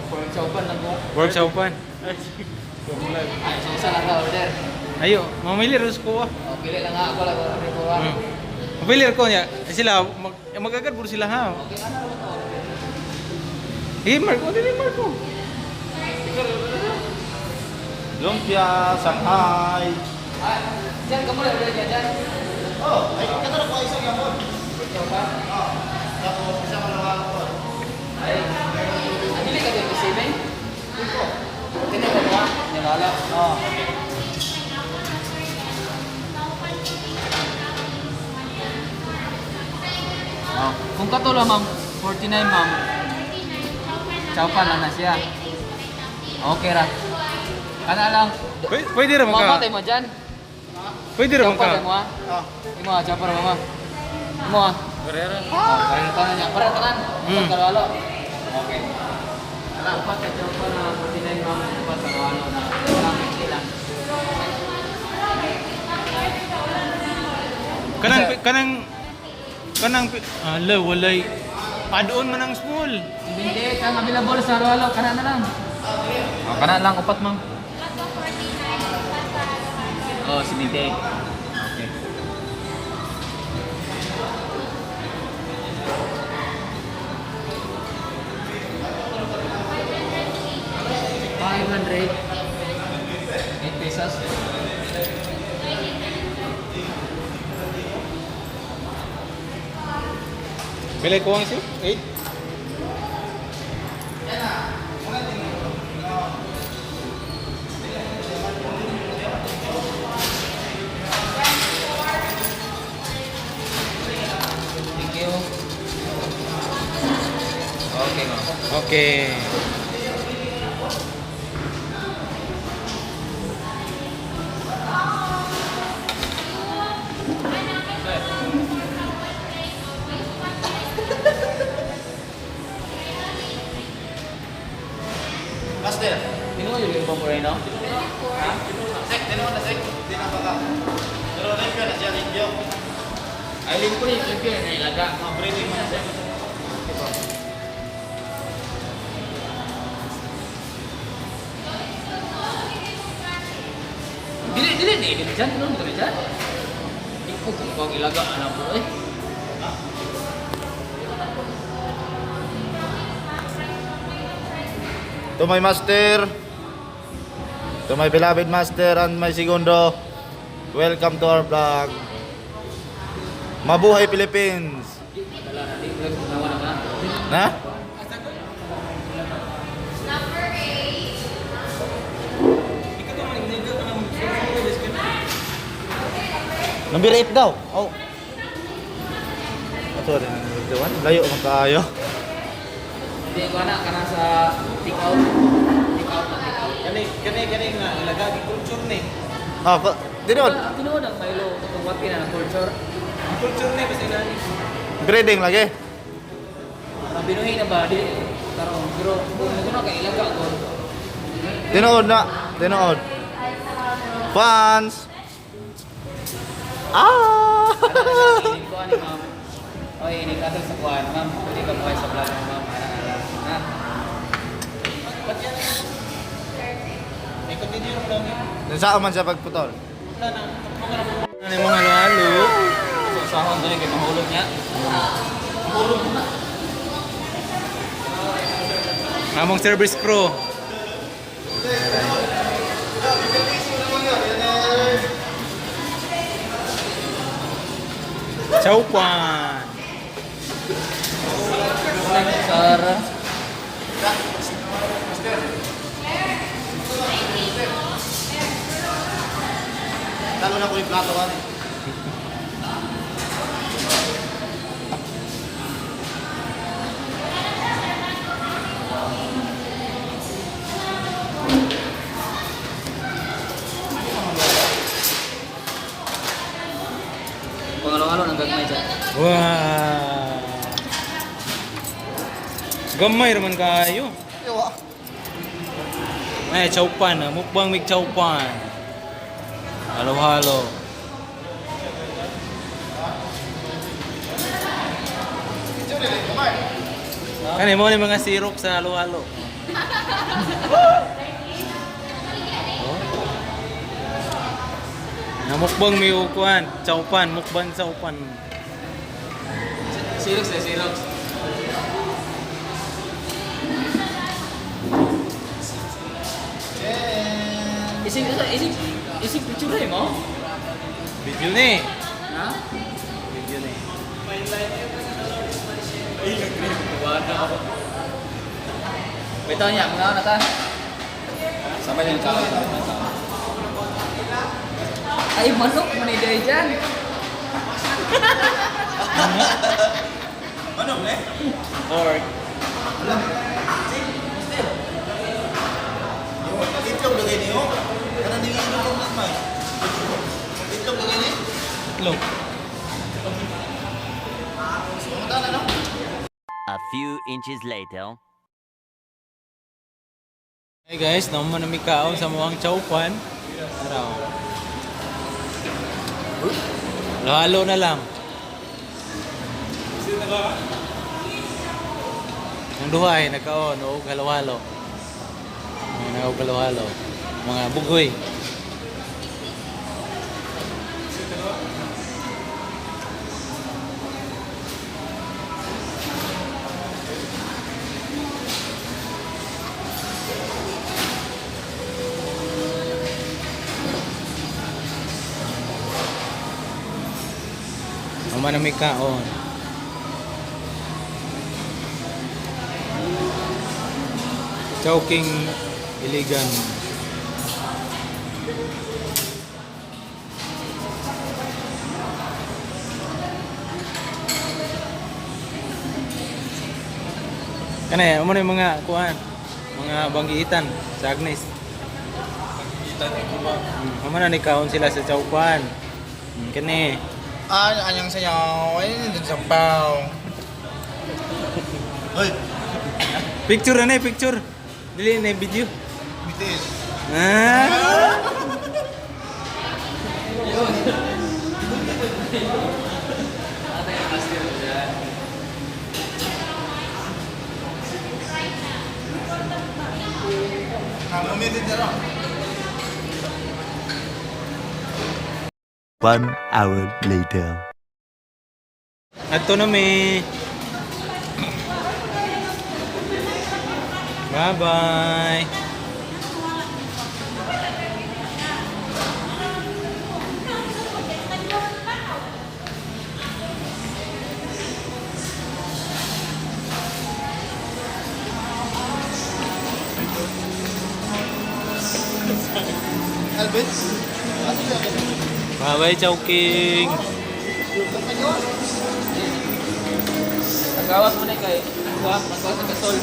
Pork chowpan lang ko. Pork chowpan. Ay, so usa lang ka order. Ayo, mamili ros ko ah. Oh, pili lang nga ako lang order ko ah. Mamili ko niya. Eh, sila mag magagad puro sila ha. Okay, ano ra to order? Eh, Marco, dili Marco. Lumpia, Shanghai. Ah, diyan ka mo lang order niya diyan. Oh, ay katara ko isang yapon. Pork chowpan. Oh, tapos isa man lang ako. Ay, ah, dili ka dito receiving? Kini ko ba? Nilala. Oh. Oh, kung katulo ma'am, 49 ma'am. Chowpan lang na siya. Okay ra. Kana lang. Pwede, pwede ra man Mama ka. tayo mo dyan. Pwede ra man Chowpan ka. tayo mo ah. Oh. Imo ah, chowpan ra mama. Imo ah. Oh, parang tanan niya. Parang tanan. Halo. Okay. Ala, upat ka chowpan na 49 ma'am, upat sa halo na. Walang 50 lang. Kanang kanang kanang ala walay add-on man ang small. Hindi, kang available sa halo-halo. Kana na lang. Oh, kana lang, upat ma'am. Oh, 78. Okay. ₱508. Bilay ko ang si 8. Thank you. Okay, ma'am. Okay. Master. Tinuod yung iba mo rin, no? Ha? Sek, tinuod na sek. Di na baka. Pero limpyo na siya, limpyo. Ay, limpo ni limpo na ilaga. Oh, breathing mo na siya. Dili, dili, dili, dili dyan, no? Dili dyan. Di ko kung kung ilaga, alam mo eh. To my master, to my beloved master and my segundo, welcome to our vlog. Mabuhay Philippines! Di, madala na, di, vlog, nawa na ka. Na? Number 8 daw. Oh. Ato rin. Layo man kaayo. Hindi ko na, kana sa take out. Take out na, take out. Kani kani kani nga ilaga gi culture ni. Ah, tinuod. Ang tinuod ang Milo, itong wati na ng culture. Culture ni basta inani. Breeding lagi. Binuhi na ba? Di, karon pero kung mo na kay ilaga ko. Tinuod na. Tinuod. Fans! Ah! Ano na lang, inig ko ani ma'am. Oy, inig ato sa kuan, ma'am. Pwede ka buhay sa vlog mo, ma'am. Ana na lang. Ha? Ba't yan? May continue ra lang. Saan man siya pagputol? Wala na. Ano yung mga halo-halo? So, sahon dali kay mahulog niya. Among service crew. Chowpan. Sir. Talo na ko yung plato ka. Kung ano-ano nang gagmay dyan. Wow. Gamay raman kayo. Ay, chowpan ah. Mukbang mig chowpan. Halo-halo. Kani mo ni mga sirok sa halo-halo. Oh. Namukbang may ukuan, chowpan, mukbang chowpan. Xerox eh, Xerox. Isig, isig, isig picture eh mo? Video ni. Ha? Video ni. Wala ako. Bitaw niya, mga ano ta? Sabay lang tao, sabay lang tao. Ay, manok, maniday dyan. Ano, eh? Pork. Itlog lagay niyo? Kanang nangiinom kong nagmay. Itlog lagay niyo? Itlog. Pumunta na, no? A few inches later. Hey guys, naman na kaon sa muang chowpan. Araw. Halo na lang. Ang duha ay nagkaon og halo-halo. Mga nagaog halo-halo. Mga bugoy. Naman na may kaon. Chowking Iligan. Kana mo na yung mga kuan, mga banggiitan sa Agnes. Itan ko ba? Amo na ni kaon sila sa Chowpan. Kani. Ah, anyang sayaw. Ay, nandun sa pao. Hoy, Picture na eh, picture. Dili na yung video. bitis. Ah! Ate, master dyan. Ah, umitit na lang. 1 hour later. Adto na mi. Bye-bye. Alvin? Ano siya? Bye-bye, Chowking. Nagawas mo na kay Kuha, magkawas ang gasol.